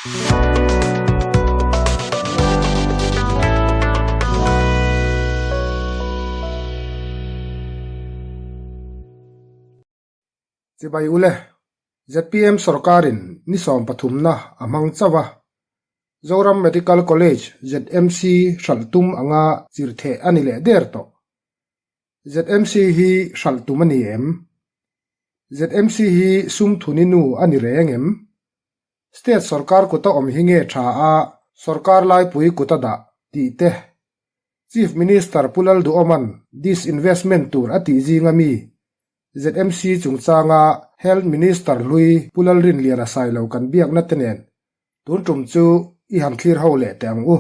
Chibai ule, zpm sorkarin ni sawmpathumna a hmang chauh a, Zoram Medical College, ZMC, hralh tum anga chirhtheh a ni leh der tawh. ZMC hi hralh tum a ni em? ZMC hi sum thuni nu a ni reng em? State sorkar kuta awm hi nge tha a sorkar laipui kuta dah tih te Chief Minister Pu Lalduhawma'n disinvestment tur a tih zinga mi ZMC chungchanga Health Minister hlui Pu Lalrinliana Sailo kan biakna te nen tun tum chu i han thlir ho leh teh ang u.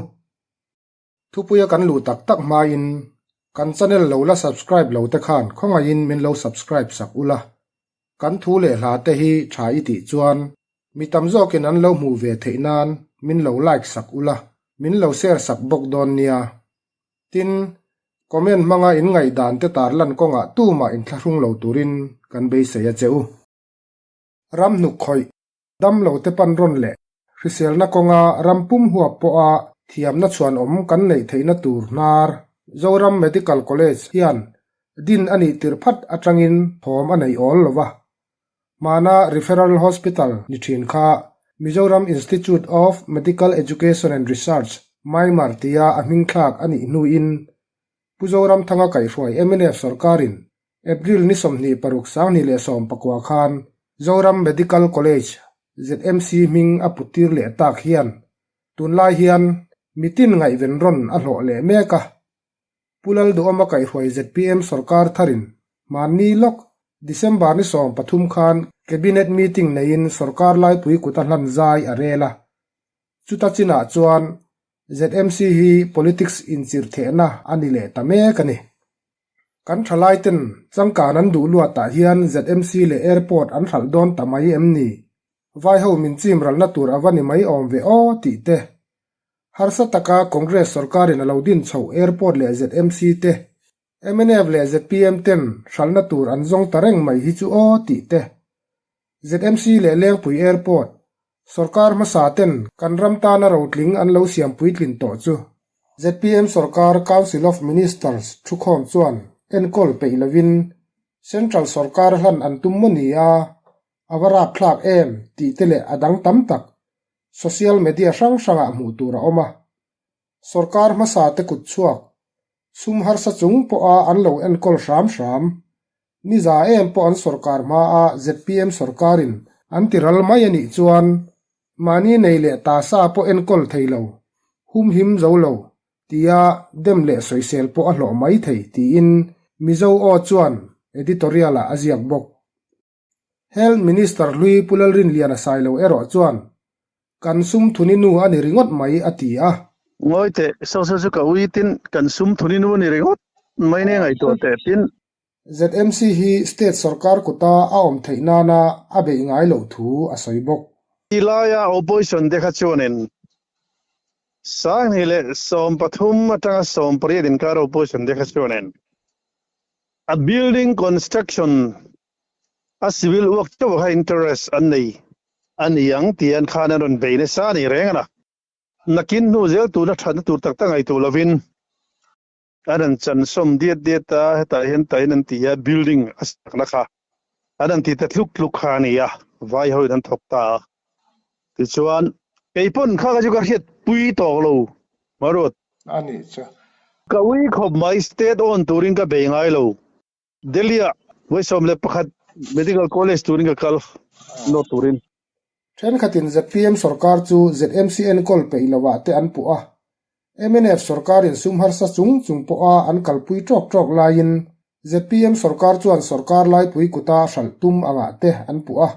Thupuia kan luh tak tak hmain kan channel lo la subscribe lo te khan khawngaihin min lo subscribe sak ula, kan thu leh hla te hi tha i tih chuan mi tam zawkin an lo hmuh ve theih nan min lo like sak ula, min lo share sak bawk dawn nia. Tin, comment hmanga in ngaihdan te tarlan kawngah tumah inthlahrung lo turin kan beisei a che u. Ram hnuk khawih Dam lo te pan rawn leh hriselna kawnga ram pum huap pawha thiamna chhuanawm kan neih theihna tur hnar Zoram Medical College hian din a nih tirh phat atangin thawm a nei awl lo va. Hmana Referral Hospital ni thin kha Mizoram Institute of Medical Education and Research, MIMER, tia a hming thlak a nih hnuin Pu Zoramthanga kaihhruai mnf sorkarin April ni 26, 2019 khan Zoram Medical College, ZMC, hming a puttir leh tak hian tunlai hian mitin ngaihven rawn a hlawh leh mek a. Pu Lalduhawma kaihhruai zpm sorkar tharin hmanni lawk December ni 13 khan Cabinet meeting neiin sorkar laipui kut a hlan zai a rel a. Chuta chinah chuan ZMC hi politics inchirhthehna a ni leh ta mek a ni. Kan thalaiten changkan an duh luatah hian ZMC leh airport an hralh dawn ta mai em ni? Vaiho min chim ralna tur a va ni mai awm ve aw tih te. Harsa taka Congress sorkarin a lo din chhoh airport leh ZMC te, mnf leh zpm ten hralhna tur an zawng ta reng mai hi chu aw tih te. ZMC leh Lengpui Airport, sorkar hmasa ten kan ram tana rotling an lo siam puitlin tawh chu. Zpm sorkar Council of Ministers thukhawm chuan enkawl peih lovin Central sorkar hlan an tum maw ni a, a va rapthlak em tih te leh a dang tam tak social media hrang hrangah hmuh tur a awm a. Sorkar hmasa te kut chhuak sum harsa chung pawha an lo enkawl hram hram. Ni za em pawh an sorkar hmaa zpm sorkarin an ti ral mai a nih chuan mahni nei leh ta sa pawh enkawl thei lo, humhim zo lo tia dem leh sawisel pawh a hlawh mai thei tiin Mizo aw chuan editorial-ah a ziak bawk. Health Minister hlui Pu Lalrinliana Sailo erawh chuan kan sum thuni nu a ni ringawt mai a ti a. Ngawi teh, Sosa chu ka ui tin kan sum thuni nu a ni ringawt mai nia ngaihtuah teh tin. ZMC hi state sorkar kuta a awm theih nana a beih ngai loh thu a sawi bawk. Ti laia opposition te kha chuanin 2013 atanga 18 inkar opposition te kha chuanin a building construction a civil work chauh kha interest an nei a ni ang tih an khan an rawn bei nasa a ni reng a na. Nakin hnu zel tuna thatna tur tak tak ngaihtuah lovin an rawn chansawm diat diat a, hetah hian tain an ti a, building a sakna kha an rawn ti ta tluk tluk kha a ni a, vai hoin an thawk ta a. Tichuan, keipawn kha kha chu ka hriat pui tawk lo Maruat. A nih chu. Ka ui khawp mai, state own turin ka bei ngai lo. Delhi-ah vawi 11 Medical College turin ka kal nawt turin. Thenkhatin zpm sorkar chu ZMC enkawl peih lovah te an puh a. Mnf sorkarin sum harsa chung chung pawha an kalpui tawk tawk laiin zpm sorkar chuan sorkar laipui kuta hralh tum angah te an puh a.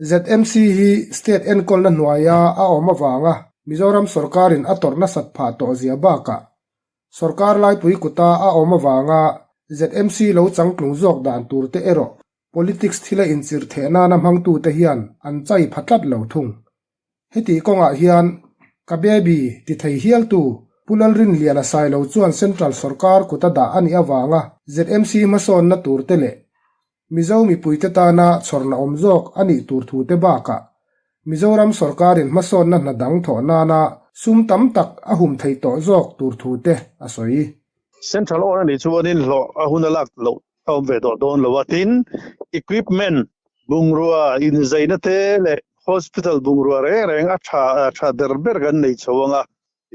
ZMC hi state enkawlna hnuaia a awm avanga Mizoram sorkarin a tawrh nasat phah tawh zia bakah sorkar laipui kuta a awm avanga ZMC lo changtlung zawk dan tur te erawh politics thila inchirh theh nana hmangtute hian an chai pha tlat lo thung. Heti kawngah hian ka baby ti thei hialtu Pu Lalrinliana Sailo chuan Central sorkar kuta dah a nih avanga ZMC hmasawnna tur te leh Mizo mipuite tana chhawrna awm zawk a nih tur thu te bakah Mizoram sorkarin hmasawnna hna dang thawh nana sum tam tak a hum theih tawh zawk tur thu te a sawi. Central own a nih chuanin hlawh a hun a lak loh a awm ve tawh dawn lo a, tin equipment bungrua inzaina te leh hospital bungrua reng reng a tha tha ber ber kan nei chho ang a,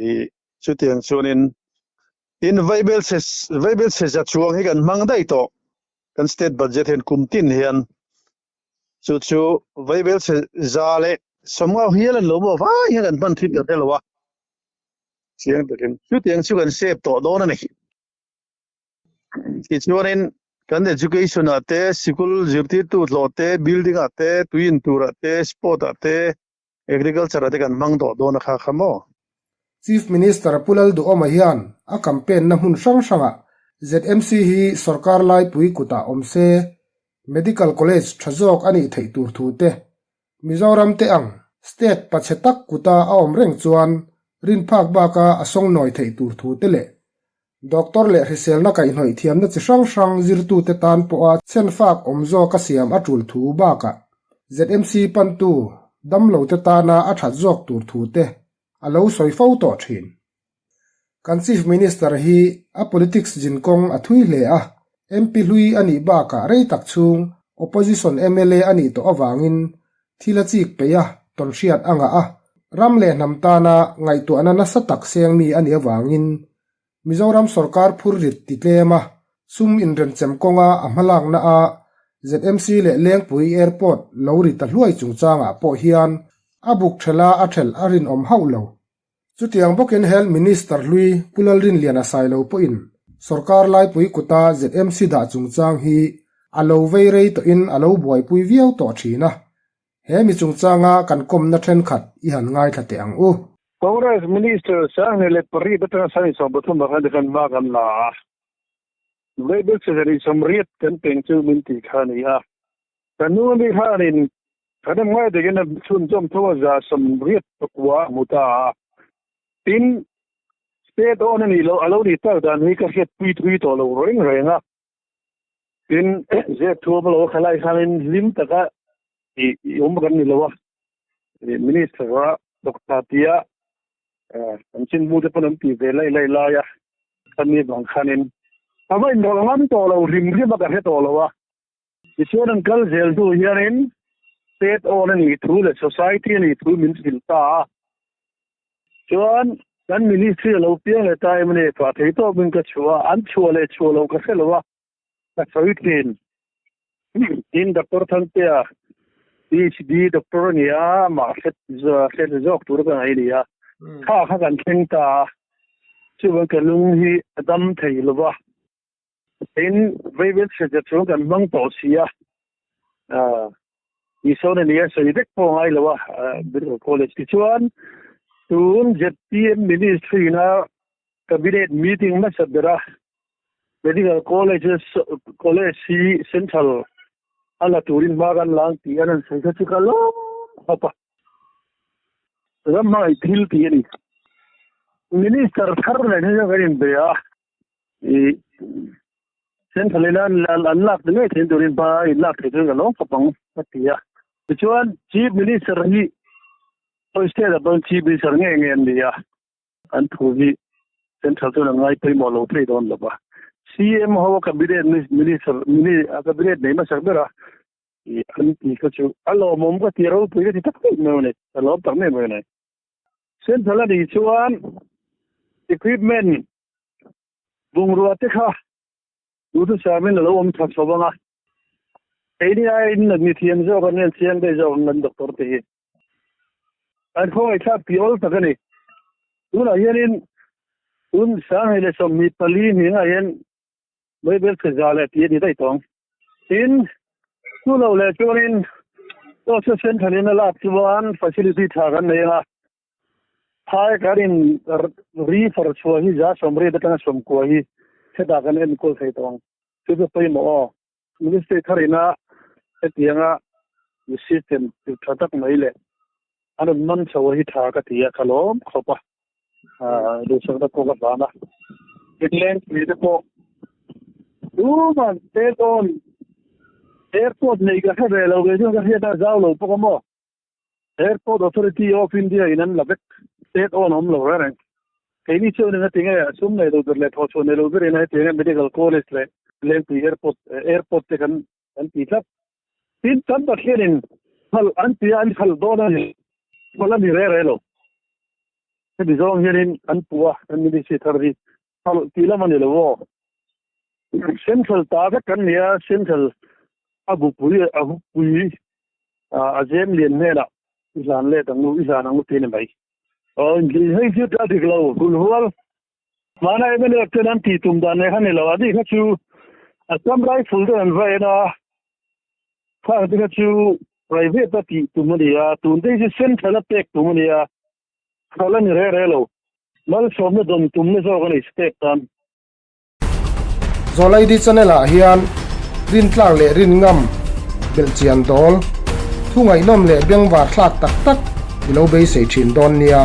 ih chutiang chuanin tin vaibel chhe vaibel chhe za chuang hi kan hmang daih tawh kan state budget hian kum tin hian Chu chu vaibel chhe za leh sawmngau hial an lo maw vai hian kan hman thin kan hre lo a, chiang takin chutiang chu kan save tawh dawn a ni. Tichuanin kan education ah te, sikul zirtirtu hlawh te, building ah te, tui in tur ah te, sport ah te, agriculture ah te kan hmang tawh dawn a kha kha maw. Chief Minister Pu Lalduhawma hian a campaign na hmun hrang hrangah ZMC hi sorkar laipui kutah awm se Medical College tha zawk a nih theih tur thu te, Mizoram te ang state pachhe tak kuta a awm reng chuan rinphak baka a sawngnawi theih tur thu te leh Doctor leh hriselna kaihhnawih thiamna chi hrang hrang zirtute tan pawha chhenfak awm zawka siam a tul thu bakah ZMC pantu damlote tana a that zawk tur thu te a lo sawi fo tawh thin. Kan Chief Minister hi a politics zin kawng a thui hle a, MP hlui a nih bakah rei tak chhung Opposition mla a nih tawh avangin thil a chik peih a, tawnhriat a ngah a, ram leh hnam tana ngaihtuahna nasa tak seng mi a nih avangin Mizoram sorkar phurrit ti tlem a, sum inrenchem kawnga a hmalakna a ZMC leh Lengpui Airport lo ri ta hluai chungchangah pawh hian a buk ṭhela a ṭhelh a rinawm hauh lo. Chutiang bawkin Health Minister hlui Pu Lalrinliana Sailo pawhin sorkar laipui kuta ZMC dah chungchang hi a lo vei rei tawhin a lo buaipui viau tawh thin a, he mi chungchanga kan kawmna thenkhat i han ngaithla teh ang u. Congress Minister Sanghni leh pariat atanga Sanghni 13 ah khan tikhan hma kan la a, Vaibel Session 80 kan peng chu min tih kha a ni a, kan nu ami khanin Kan em ngai takin a chhunzawm tho a 84 a hmu ta a. Tin, state own a nih loh, a lo nih tak dan hi ka hriat pui thui tawh lo reng reng a. Tin, zep thu a lo khalai khanin hlim taka i awm kan ni lo a. Minister a Doctor tia kan chinmu te pawn an ti ve laih laih lai a. Khami vang khanin a va inrawlh ngam tawh lo hrim hrim a ka hre tawh lo a. Tichuan an kal zel hnu hianin state own a nih thu leh society a nih thu min hrilh ta a. Chuan kan ministry a lo piang leh ta em a ni, chhuah thei tawpin ka chhuah a, an chhuah leh chhuah loh ka hre lo a, ka sawi thin. Tin, Doctor Thangtea, PhD doctor a ni a, amah hre zawk tur ka ngaih a ni a, kha kha kan thleng ta a, chuvang ka lung hi a dam thei lo va. Tin, Veivel hriatna chu kan hmang tawh si a, Isona ni a sawi vek pawh ngai lo a, Medical College tichuan tun zpm Ministry ina Cabinet meeting hmasa bera Medical College College hi Central a la turin hma kan la ang tih an han sawi kha chu ka lawm khawp a, ram hmangaih thil tih a ni. Minister thar nen hian kan inbe a. I central in an lak ta ngei theih turin hma in lak theih chuan ka lawm khawp ang a ti a. Tichuan Chief Minister hi hawi state ah pawhin Chief Minister ngei ngei an ni a, an thu hi central chuan an ngai pawimawh lo thei dawn lo va. CM ho a cabinet minister cabinet nei hmasak ber a i an ti kha chu a lawmawm ka ti a ropui ka ti tak tak mai a ni, ka lawm tak mai mai a ni. Central a nih chuan equipment Bungrua te kha duhthusam in a lo awm tha chho ang a, keini aiin mi thiam zawk an en chiang daih zawk ang kan doctor te hi. An khawngaihthlak tih awl tak a ni. Tunah hianin tun 2024 hningah hian Bible chhe za leh tih a ni daih tawh ang. Tin, chu lo leh chuanin Social Central in a lak chuan facility tha kan nei ang a, Phai kan in ri far chhuah hi 80 atanga 90 hi hetah kan enkawl thei tawh ang. Chu chu pawimawh aw. Ministry thar ina hetianga system tha tak mai leh an rawn man chho hi tha ka ti a, ka lawm khawp a. Duhsakna pawh ka hlan a. Inleng pui te pawh tuman state own airport nei ka hre ve lo ve chuan ka hriat a zau lo bawk a maw. Airport Authority of India in an la vek, state own awm lo reng reng. Keini chuan eng ati nge sum nei lo ber leh thawhchhuah nei lo berin hetiang medical college leh Lengpui airport airport te kan kan ti tlat. Tin, tam tak hianin khalh an ti a, an khalh dawn a ni, khalh a ni re re lo. Hemi zawng hianin an puh a, kan ministry thar hi khalh tih lam a ni lo aw. Central ta vek kan ni a, central a bupui a hupui a zem lian hnenah i hlan let ang u, i hlan ang u tih a ni mai. Hei chu a dik lo, hulhual Hmana MLA ten an tih tum dan leh kha ni lo, a ni kha chu Assam Rifle te an va en a, khang te kha chu private a tih tum a ni a, tun te hi chu central a pek tum a ni a, khalh a ni re re lo, malsawmna dawn tumna zawk a ni state tan. Zawlaidi channel ah hian rintlak leh rinngam belhchian dawl, thu ngaihnawm leh bengvar thlak tak tak i lo beisei thin dawn nia.